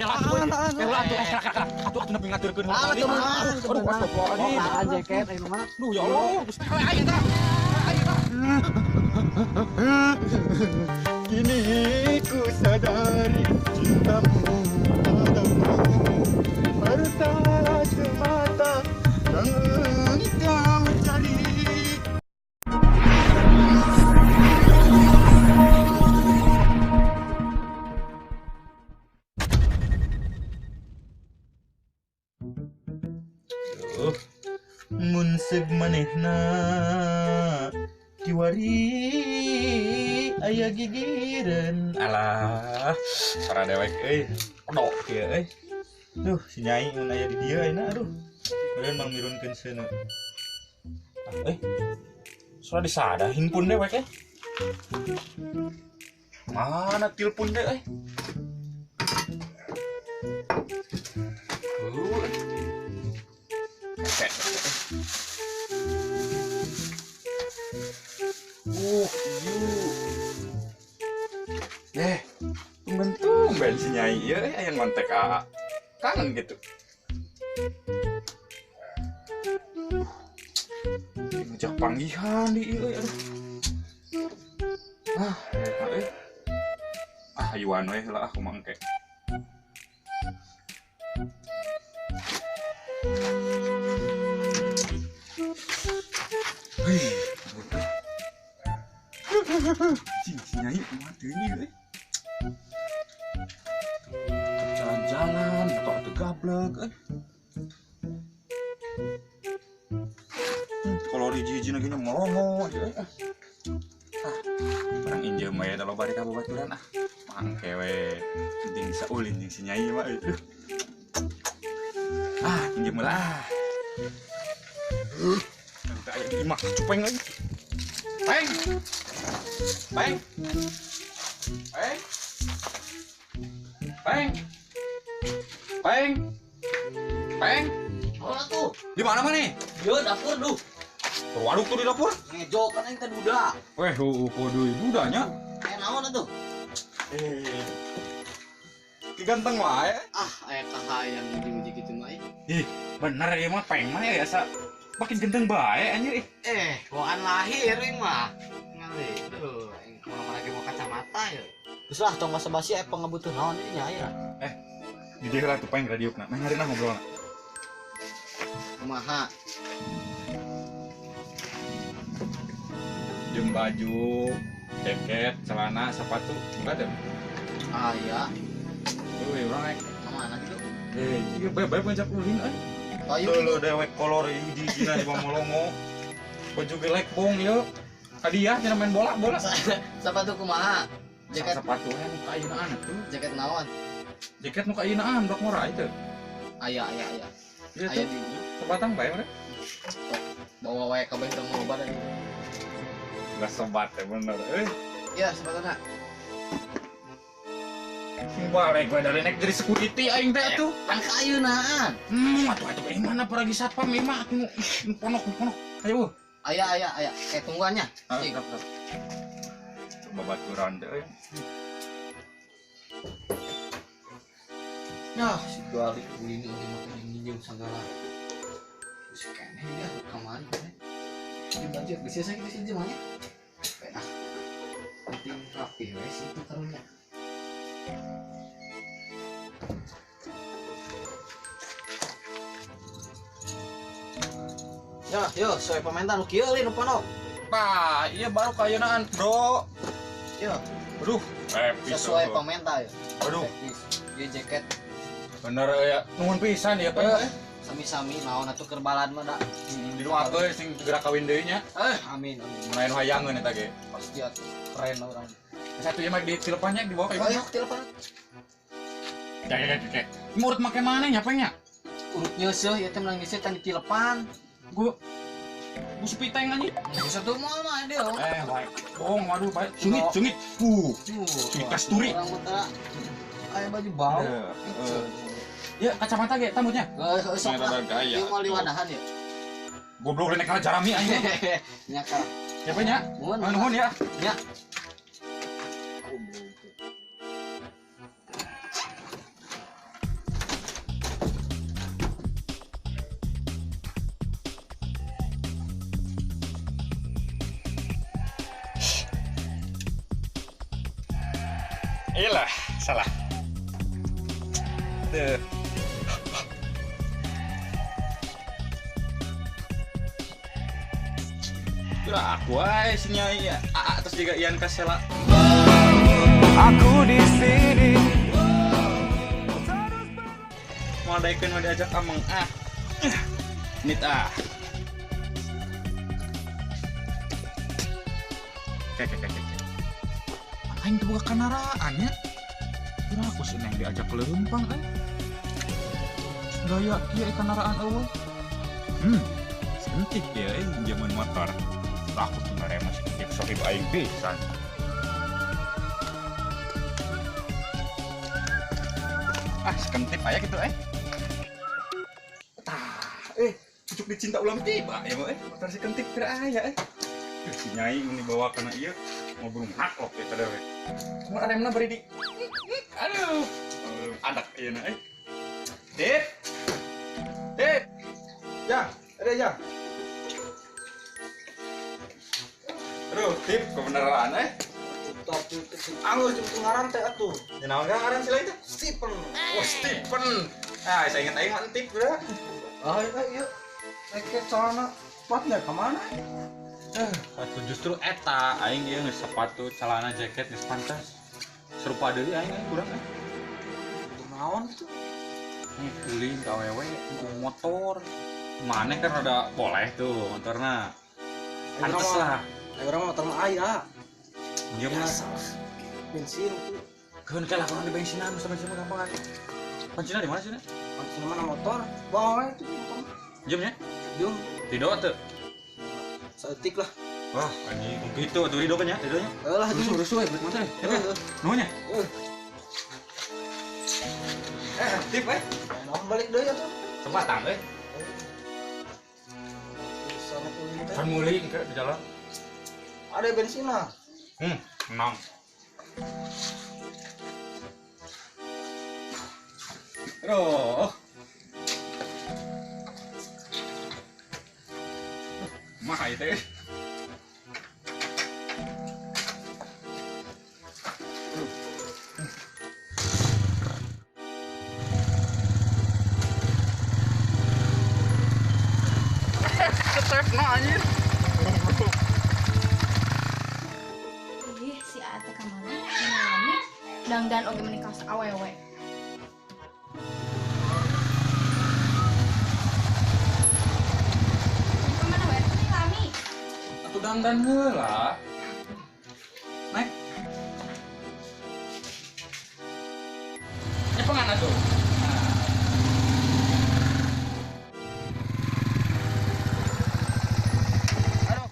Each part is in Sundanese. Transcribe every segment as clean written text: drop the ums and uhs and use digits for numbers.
Kela atuh, atuh atuh nepi ngaturkeun heula. Aduh, astagfirullahaladzim. Jaket ayo mah. Duh, ya Allah, geus teh aing tah. Aing tah. Kini ku sadari cintamu padaku harta semata yang engkau cari. Duh, mun seug manehna kiwari aya gigireun. Alah, suara dewek euy. Pedok kieu euy. Duh, si Nyai mun aya di dieu ayeuna aduh. Meureun mangmirunkeun seuneu. Ah, suara disada handphone dewek eh. Mana telepon deh euy? Kayak ieu. Tumben-tumben si Nyai ieu aya ngontek ka kangen gitu. Ngejak panggihan di ieu aduh. Ah, euy. Ah, hayuan we heula ah kumaha engke. Hei, cing si Nyai kumaha teuing ieu euy. Jalan-jalan motor teu gablek euy. Kalau hiji-hiji lagi melongo aja euy. Ah, barang injem we da loba ka babaturan ah. Mangke we penting bisa ulin jeung si Nyai mah euy. Ah, injem heula ah. Teu aya di imah cupeng euy. Peng. Peng. Peng. Peng. Peng. Peng. Oh tuh. Di mana maneh? Yo dapur duh. Waduk tuh di dapur. Ngejo kan aing teh duda. Weh, heueuh kudu dudanya. Aya naon atuh? Ki ganteng wae. Ah, aya kahayang uji-uji kitu mah. Ih, bener ieu mah peng mah ya asa makin ganteng bae anjir ih. Bawaan lahir aing mah. Ngali. Duh, aing kemana-mana ge mau kacamata ya. Geus lah tong basa-basi aya pangabutuh naon ieu nya aya. Di dieu lah tuh peng radiukna. Meh ngareunah ngobrolna. Kumaha? Jeung baju, jaket, celana, sepatu, enggak ada. Aya. Euy, urang rek. Kamana gitu? Ieu bae-bae ngajak ulin euy. Ayo Leuleum dewek kolor hiji-hijina di molongo. Baju gelek bong ieu. Hadiah cenah main bola, bola. Sepatu kumaha? Jaket sepatu we nu kaayeunan atuh. Jaket naon? Jaket nu kaayeunan dok ngora itu. Aya aya aya. Ieu Aya tuh di sebatang bae mere. Bawa wae kabeh tong loba da. Enggak sebat ya bener euy. Ya, sepatuna. Sing balik we dari naik jadi security aing teh atuh. Kan kaayeunan. Atuh atuh ieu mana paragi satpam ieu mah atuh nu ponok ponok. Ayo. Aya aya aya. Kayak tungguannya. Ah, babaturan teh euy. Nah, si balik ulin ini mah jeung segala. Geus keneh dia kamari keneh. Di baju geus biasa kitu sih jemanya. Pedah. Penting rapi we sih itu karunya. Ya, yo, sesuai permintaan nu kieu lin rupana. Tah, iya baru kayeunaan, Bro. Yo, Aduh, sesuai peminta ya. Aduh, Ieu jaket. Bener ya, nuhun pisan ya, Pak. Sami-sami naon atuh keur balad mah da. Didoakeun sing segera kawin deui nya. Amin amin. Mun aya nu hayangeun eta ge. Pasti atuh keren orang. Satu ieu mah di teleponnya dibawa ka Ayo imah. telepon. Ya ya ya. Urut make mana nya Peng nya? Urut nyeuseuh ieu teh menang nyeuseuh can ditelepan. Gua sepi teng anjing. Nyeuseuh tuh moal mah dia. Baik. Bohong, waduh, baik. Sungit, sungit. Sungit kasturi. Orang mah kayak baju bau. Ya, kacamata ge tambutnya. Sok lah. Ieu moal diwadahan ya. Goblok rene kana jarami anjing. Nya ka. Ya Peng nya? Nuhun. Nuhun ya. Nya. Iyalah, salah. Tuh. Kira aku ae si Nyai AA terus juga Ian Kasela. Aku di sini. Mau daekeun mau diajak ameng ah. Nit ah. Kek. Aing teu boga kandaraan nya. Kira aku si Neng diajak leumpang euy. Gaya kieu kandaraan eueuh. Sentik ya euy minjemun motor. Aku tuh ngarema si Sentik sohib aing pisan. Ah, sekentip aya gitu eh. Tah, cucuk dicinta ulang tiba ya mah motor si kentip teu aya eh. Si Nyai mun dibawa kana ieu mau burung haklok eta dewe. Kumaha remna bari di. Aduh, adak ieu na eh. Tip. Tip. Ya, ada ya. Aduh, tip kebenaran eh. Top anggur jeung ngaran teh atuh. Ya naon ngaran sila itu? Stephen. Oh, Stephen. Ah, saya ingat aing mah tip udah. Ah, iya. Rek celana sepatnya ka mana? Atuh justru eta aing ieu geus sepatu, celana, jaket geus pantas. Serupa deui aing kurang eh. Naon kitu? Nih ulin ka awewe motor. Maneh kan rada boleh tuh motorna. Pantes lah. Ayo urang motor mah aya. Diem lah. Bensin tuh. Keun kalah kurang di bensinan, masa bensin mah gampang kan. Bensinna di mana sih? Bensin mana motor? Bawa we tuh motor. Diem nya? Diem. Tido tuh. Saeutik lah. Wah, anjing gitu tuh rido kan ya, ridonya. Lah rusuh-rusuh we motor. Nuhun nya. Tip eh. Naon balik deui atuh. Sempat euy. Kan muli engke di jalan. Ada bensin lah. Menang. Aduh. Mah itu. Step na anjir. Ih, si Ate ka mana? Nami dangdan oge menikah sa awewe. Kemana wae teh lami? Atuh dangdan heula. Naik. Nyepengan atuh. Aduh.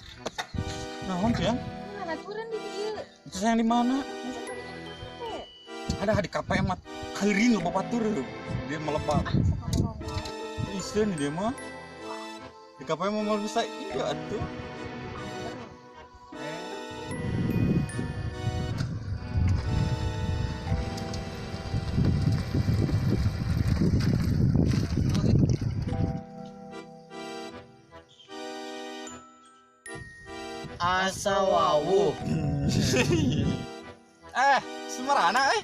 Naon sih, Yang? Aturan di dieu. Itu sayang di mana? Ada di KPM mah keuring loba batur. Dia melepak. Ah, sakola. Iseun dia mah. Di KPM mah bisa iya atuh. Asa wawu. Semarana eh.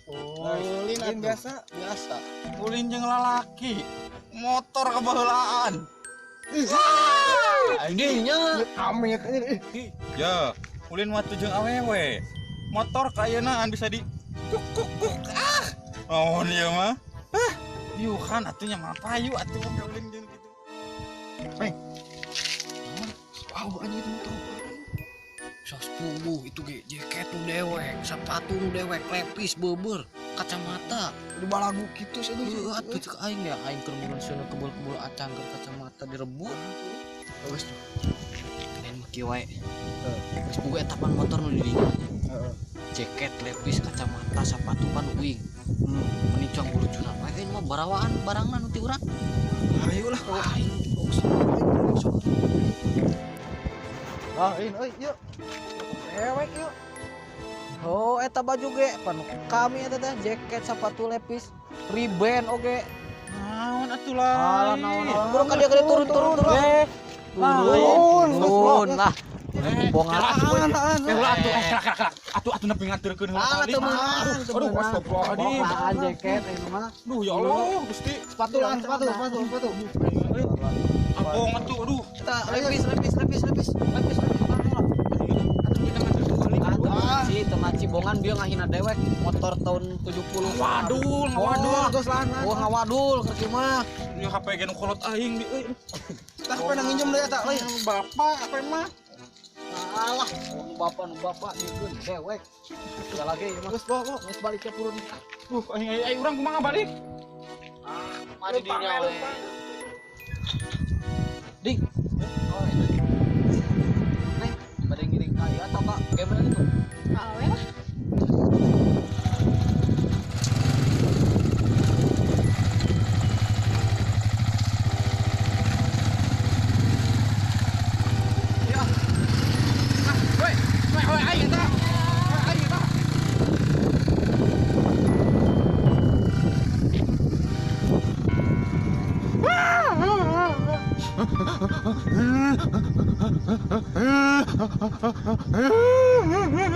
Ulin Ulin biasa, biasa. Ulin jeung lalaki. Motor kebaheulaan. Anjingnya. Amit anjir. Ya, ulin mah jeung awewe. Motor kayeunaan bisa di kuk kuk kuk ah. Naon ieu mah? Ah, diuhan atuh nya mah payu atuh ka ulin jeung kitu. Peng. Wow, anjing itu motor. 110 itu ge jaket nu dewek, sepatu nu dewek, lepis beubeur, kacamata. Di balagu kitu sih Heuh atuh cek aing ya, aing keur mun seuneu kebul-kebul acan keur kacamata direbut. Geus tuh. Lain mah kieu wae. Geus boga eta pan motor nu di dinya. Heeh. Jaket, lepis, kacamata, sepatu pan uing. Meni cang bulucunan wae aing mah barawaan barangna nu ti urang. Ayo lah kau. Aing sok sok. Ah, ini euy, yuk. Dewek yuk. Oh, eta baju ge pan kami eta teh jaket, sepatu, lepis, riben oge. Naon atuh lah. Alah naon. Bro ka dia turun turun turun. Eh, Turun. Turun lah. Bongan. Heula atuh kelak. Atuh nepi nganterkeun heula tadi. Aduh, astagfirullahaladzim. Apaan jaket ini mah? Duh, ya Allah, Gusti. Sepatu lah, sepatu. Abong atuh, aduh. Kita lepis. Si temaci bongan bieu ngahina dewek motor tahun 70. Wadul, ngawadul. Geus lah. Oh, ngawadul keur kieu mah. Ieu HP ge nu kolot aing di euy. Tah HP nang nginjem deui eta lain. Bapak HP mah. Alah, nu bapak dikeun dewek. Udah lagi ieu mah. Geus bawa, geus balik ke purun. Aing aing urang kumaha balik? Mari dinya we. Ding. Oh, ini. Neng, bade ngiring ka ieu atau ka gimana gitu? Awe lah. Ya. Ah, woi, woi aing eta. Woi aing eta.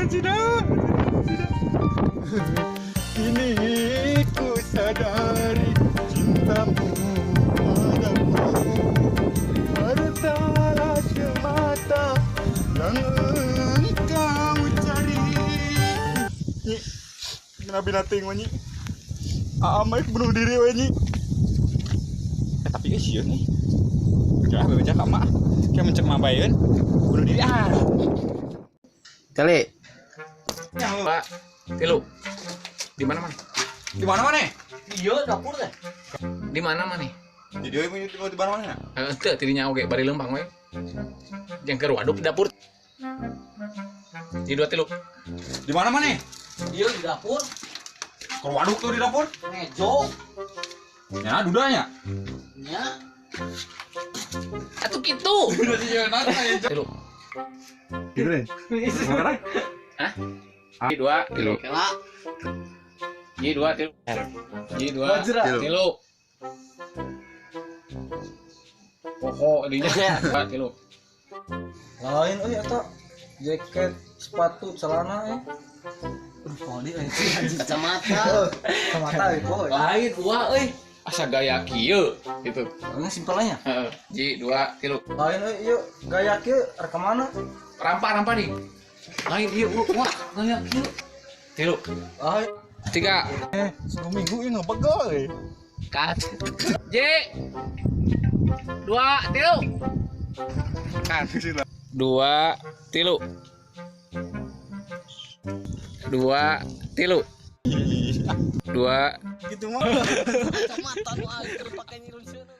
Tidak. Kini ku sadari cintamu padaku hartalah semata yang engkau cari. Nyi, kenapa nating nyi? Aam bunuh diri we nyi. Tapi sieun nih. Ya, bebeja ka mak. Kayak mencek mabayeun bunuh diri ah. Tele. Pak, tilu. Di mana mana? Di mana mana? Iya, dapur teh. Di mana mana? Di dieu di mana mana? Heeh, teu tidinya oge bari lempang we. Jeung keur waduk di dapur. Di dua tilu. Di mana mana? Iya, di dapur. Keur waduk tuh di dapur. Ngejo. Ya, dudanya. Nya. Atuh kitu. Tilu. Gitu deh. Hah? Dua tilu. Kela. Ji dua tilu. Ji dua tilu. Poho dinya dua tilu. Lain euy eta jaket, sepatu, celana euy. Aduh, poho deui euy. Kacamata. Kacamata euy poho. Lain dua euy. Asa gaya kieu gitu. Ini simpelnya. Heeh. Ji dua tilu. Lain euy ieu gaya kieu rek ka mana? Rampa-rampa nih. Lain ieu wah gaya kieu. Tilu. Lain. 3. 2 minggu ieu ngebegel euy. Kat. J. 2 tilu. Kat. 2 tilu. 2 tilu. 2 Gitu mah. Kacamata nu aing keur pake nyirun seuneu.